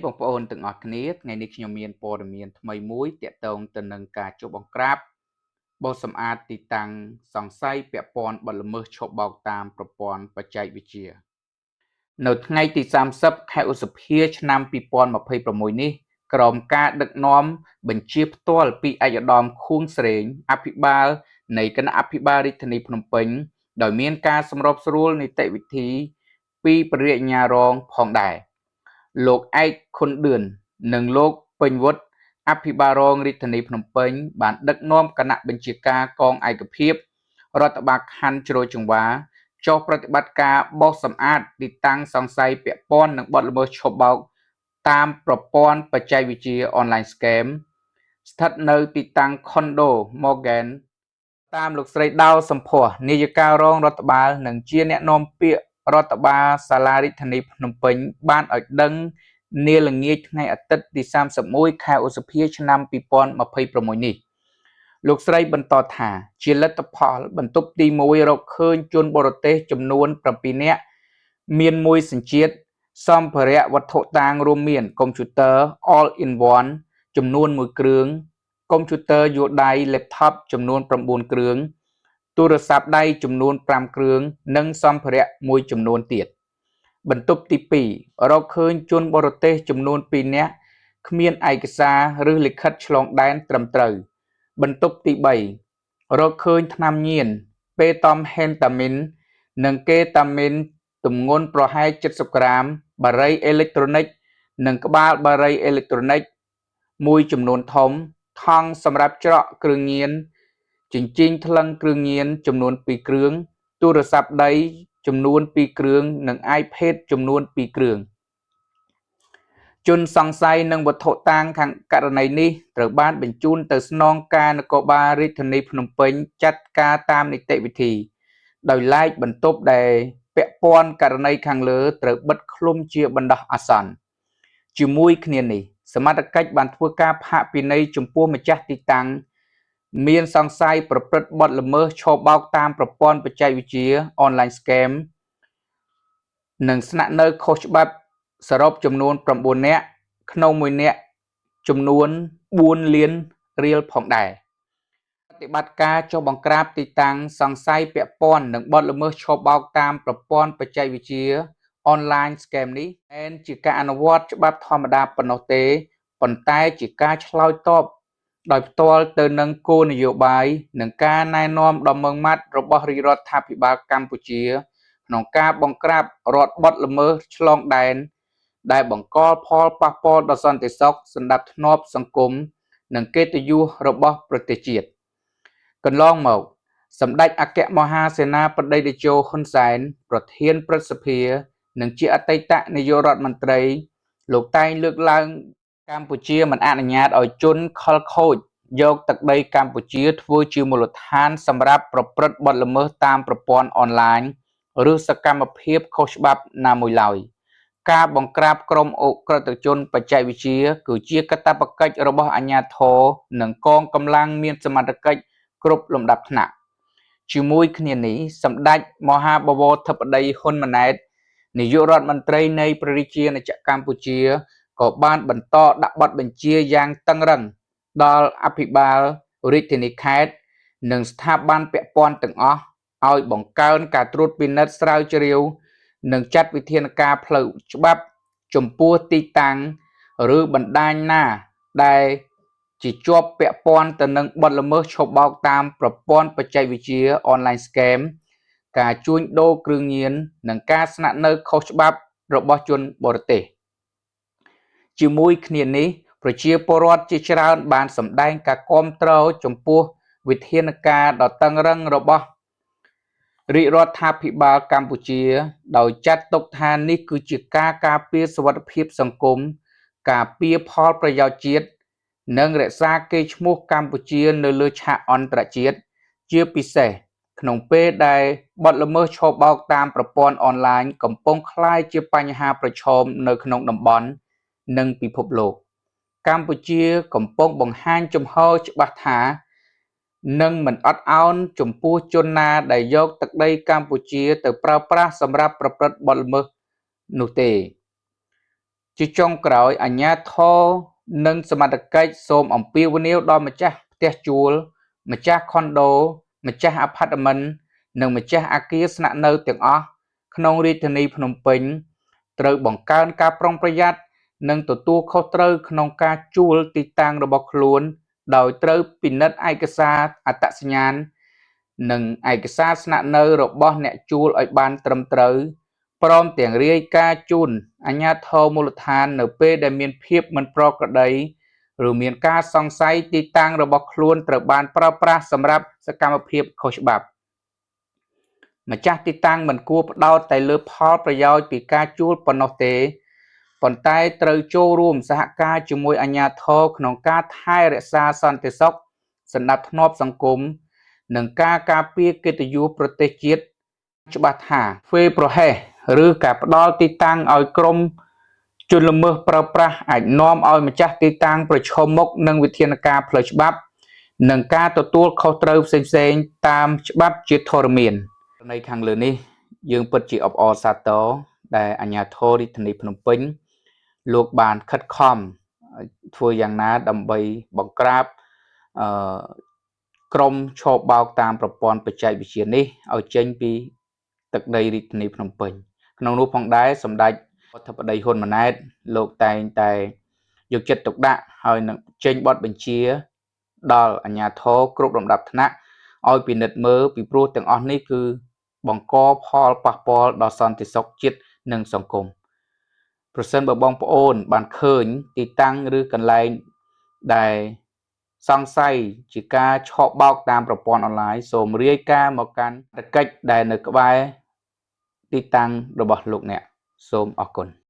បងប្អូនទាំងអស់គ្នាថ្ងៃនេះខ្ញុំមានព័ត៌មានថ្មីមួយទាក់ទងទៅនឹងការចុះបង្ក្រាបបោសសម្អាតទីតាំងសង្ស័យពាក់ព័ន្ធបទល្មើសឆបោកតាមប្រព័ន្ធបច្ចេកវិទ្យានៅថ្ងៃទី30ខែឧសភាឆ្នាំ2026នេះក្រោមការដឹកនាំបញ្ជាផ្ទាល់ពីឯកឧត្តមខួងស្រេងអភិបាលនៃគណៈអភិបាលរាជធានីភ្នំពេញដោយមានការសម្របសម្រួលនីតិវិធីពីព្រះរាជអាជ្ញារងផងដែរលោកឯកខុនឌឿននិងលោកពេញវុឌ្ឍអភិបាលរងរាជធានីភ្នំពេញបានដឹកនាំគណៈបញ្ជាការកងឯកភាពរដ្ឋបាលខណ្ឌជ្រោយចង្វាចុះប្រតិបត្តិការបោសសម្អាតទីតាំងសង្ស័យពាក់ព័ន្ធនឹងបទល្មើសឆបោកតាមប្រព័ន្ធបច្ចេកវិទ្យា Online Scam ស្ថិតនៅទីតាំងខុនដូ Morgan តាមលោកស្រីដាវសម្ផស្សនាយិការងរដ្ឋបាលនិងជាអ្នកនាំពាក្យរដ្ឋបាលសាលារាជធានីភ្នំពេញបានឲ្យដឹងនាល្ងាចថ្ងៃអាទិត្យទី31ខែឧសភាឆ្នាំ2026នេះលោកស្រីបន្តថាជាលទ្ធផលបន្ទប់ទី1រកឃើញជនបរទេសចំនួន7នាក់មានមួយសញ្ជាតិសម្ភារៈវត្ថុតាងរួមមានកុំព្យូទ័រ All in One ចំនួន1គ្រឿងកុំព្យូទ័រយួរដៃ Laptop ចំនួន9គ្រឿងទូរស័ព្ទដៃចំនួន5គ្រឿងនិងសម្ភារៈមួយចំនួនទៀតបន្ទប់ទី2រកឃើញជនបរទេសចំនួន2នាក់គ្មានឯកសារឬលិខិតឆ្លងដែនត្រឹមត្រូវបន្ទប់ទី3រកឃើញថ្នាំញៀនមេតំហេនតាមីននិងកេតាមីនទម្ងន់ប្រហែល70ក្រាមបារីអេឡិចត្រូនិកនិងក្បាលបារីអេឡិចត្រូនិកមួយចំនួនធំថង់សម្រាប់ច្រកគ្រឿងញៀនជញ្ជីងថ្លឹងគ្រឿងញៀនចំនួន2គ្រឿងទូរស័ព្ទដៃចំនួន2គ្រឿងនិង iPad ចំនួន2គ្រឿងជនសង្ស័យនិងវត្ថុតាងខាងករណីនេះត្រូវបានបញ្ជូនទៅស្នងការនគរបាលរាជធានីភ្នំពេញចាត់ការតាមនីតិវិធីដោយឡែកបន្ទប់ដែលពាក់ព័ន្ធករណីខាងលើត្រូវបិទឃ្លុំជាបណ្ដោះអាសន្នជាមួយគ្នានេះសមត្ថកិច្ចបានធ្វើការផាកពិន័យចំពោះម្ចាស់ទីតាំងមានសង្ស័យប្រព្រឹត្តបទល្មើសឆបោកតាមប្រព័ន្ធបច្ចេកវិទ្យា Online Scam និងស្នាក់នៅខុសច្បាប់សរុបចំនួន9នាក់ក្នុងមួយនាក់ចំនួន4លានរៀលផងដែរប្រតិបត្តិការចុះបង្ក្រាបទីតាំងសង្ស័យពាក់ព័ន្ធនឹងបទល្មើសឆបោកតាមប្រព័ន្ធបច្ចេកវិទ្យា Online Scam នេះមិនមែនជាការអនុវត្តច្បាប់ធម្មតាប៉ុណ្ណោះទេប៉ុន្តែជាការឆ្លើយតបដោយផ្ទាល់ទៅនឹងគោលនយោបាយនិងការណែនាំដ៏ម៉ឺងម៉ាត់របស់រាជរដ្ឋាភិបាលកម្ពុជាក្នុងការបង្ក្រាបរាល់បទល្មើសឆ្លងដែនដែលបង្កផលប៉ះពាល់ដល់សន្តិសុខសណ្ដាប់ធ្នាប់សង្គមនិងកិត្តិយសរបស់ប្រទេសជាតិកន្លងមកសម្ដេចអគ្គមហាសេនាបតីតេជោហ៊ុនសែនប្រធានព្រឹទ្ធសភានិងជាអតីតនាយករដ្ឋមន្ត្រីលោកតែងលើកឡើងកម្ពុជាមិនអនុញ្ញាតឲ្យជនខិលខូចយកទឹកដីកម្ពុជាធ្វើជាមូលដ្ឋានសម្រាប់ប្រព្រឹត្តបទល្មើសតាមប្រព័ន្ធអនឡាញឬសកម្មភាពខុសច្បាប់ណាមួយឡើយការបង្ក្រាបក្រុមឧក្រិដ្ឋជនបច្ចេកវិទ្យាគឺជាកាតព្វកិច្ចរបស់អាជ្ញាធរនិងកងកម្លាំងមានសមត្ថកិច្ចគ្រប់លំដាប់ថ្នាក់ជាមួយគ្នានេះសម្ដេចមហាបវរធិបតីហ៊ុនម៉ាណែតនាយករដ្ឋមន្ត្រីនៃព្រះរាជាណាចក្រកម្ពុជាក៏បានបន្តដាក់បទបញ្ជាយ៉ាងតឹងរ៉ឹងដល់អភិបាលរាជធានីខេត្តនិងស្ថាប័នពាក់ព័ន្ធទាំងអស់ឲ្យបង្កើនការត្រួតពិនិត្យស្រាវជ្រាវនិងចាត់វិធានការផ្លូវច្បាប់ចំពោះទីតាំងឬបណ្ដាញណាដែលជាជាប់ពាក់ព័ន្ធទៅនឹងបទល្មើសឆបោកតាមប្រព័ន្ធបច្ចេកវិទ្យា Online Scam ការជួញដូរគ្រឿងញៀននិងការស្នាក់នៅខុសច្បាប់របស់ជនបរទេសជាមួយគ្នានេះប្រជាពលរដ្ឋជាច្រើនបានសម្ដែងការគាំទ្រចំពោះវិធានការដ៏តឹងរ៉ឹងរបស់រាជរដ្ឋាភិបាលកម្ពុជាដោយចាត់ទុកថានេះគឺជាការការពារសុវត្ថិភាពសង្គមការពារផលប្រយោជន៍ជាតិនិងរក្សាកេរ្តិ៍ឈ្មោះកម្ពុជានៅលើឆាកអន្តរជាតិជាពិសេសក្នុងពេលដែលបទល្មើសឆបោកតាមប្រព័ន្ធអនឡាញកំពុងក្លាយជាបញ្ហាប្រឈមនៅក្នុងតំបន់និងពិភពលោកកម្ពុជាកំពុងបង្ហាញជំហរច្បាស់ថានឹងមិនអត់ឱនចំពោះជនណាដែលយកទឹកដីកម្ពុជាទៅប្រើប្រាស់សម្រាប់ប្រព្រឹត្តបទល្មើសនោះទេ។ ជាចុងក្រោយអាជ្ញាធរនិងសមត្ថកិច្ចសូមអំពាវនាវដល់ម្ចាស់ផ្ទះជួល ម្ចាស់ខុនដូ ម្ចាស់អាផាតមិន និងម្ចាស់អគារស្នាក់នៅទាំងអស់ក្នុងរាជធានីភ្នំពេញ ត្រូវបង្កើនការប្រុងប្រយ័ត្ន និងទទួលខុសត្រូវក្នុងការជួលទីតាំងរបស់ខ្លួន ដោយត្រូវពិនិត្យឯកសារអត្តសញ្ញាណ និងឯកសារស្នាក់នៅរបស់អ្នកជួលឲ្យបានត្រឹមត្រូវ ព្រមទាំងរាយការណ៍ជូនអាជ្ញាធរមូលដ្ឋាននៅពេលដែលមានភាពមិនប្រក្រតី ឬមានការសង្ស័យទីតាំងរបស់ខ្លួនត្រូវបានប្រើប្រាស់សម្រាប់សកម្មភាពខុសច្បាប់ ម្ចាស់ទីតាំងមិនគួរផ្ដោតតែលើផលប្រយោជន៍ពីការជួលប៉ុណ្ណោះទេ ប៉ុន្តែត្រូវចូលរួមសហការជាមួយអាជ្ញាធរក្នុងការថែរក្សាសន្តិសុខ សណ្ដាប់ធ្នាប់សង្គម និងការការពារកិត្តិយសប្រទេសជាតិច្បាស់ថាធ្វេសប្រហែសឬការផ្ដល់ទីតាំងឲ្យក្រុមជនល្មើសប្រើប្រាស់អាចនាំឲ្យម្ចាស់ទីតាំងប្រឈមមុខនឹងវិធានការផ្លូវច្បាប់ និងការទទួលខុសត្រូវផ្សេងៗតាមច្បាប់ជាធរមាននៅខាងលើនេះយើងពិតជាអបអរសាទរដែលអាជ្ញាធររាជធានីភ្នំពេញលោកបានខិតខំធ្វើយ៉ាងណាដើម្បីបង្ក្រាបអឺក្រុមឆបោកតាមប្រព័ន្ធបច្ចេកវិទ្យានេះឲ្យចេញពីទឹកដីរាជធានីភ្នំពេញក្នុងនោះផងដែរសម្ដេចអធិបតីហ៊ុនម៉ាណែតលោកតែងតែយកចិត្តទុកដាក់ហើយនឹងចេញបទបញ្ជាដល់អាជ្ញាធរគ្រប់លំដាប់ថ្នាក់ឲ្យពិនិត្យមើលពីព្រោះទាំងអស់នេះគឺបង្កផលប៉ះពាល់ដល់សន្តិសុខជាតិនិងសង្គមប្រសិនបើបងប្អូនបានឃើញទីតាំងឬកន្លែងដែលសង្ស័យជាការឆបោកតាមប្រព័ន្ធអនឡាញសូមរាយការណ៍មកកាន់កិច្ចដែលនៅក្បែរទីតាំងរបស់លោកអ្នកសូមអរគុណ។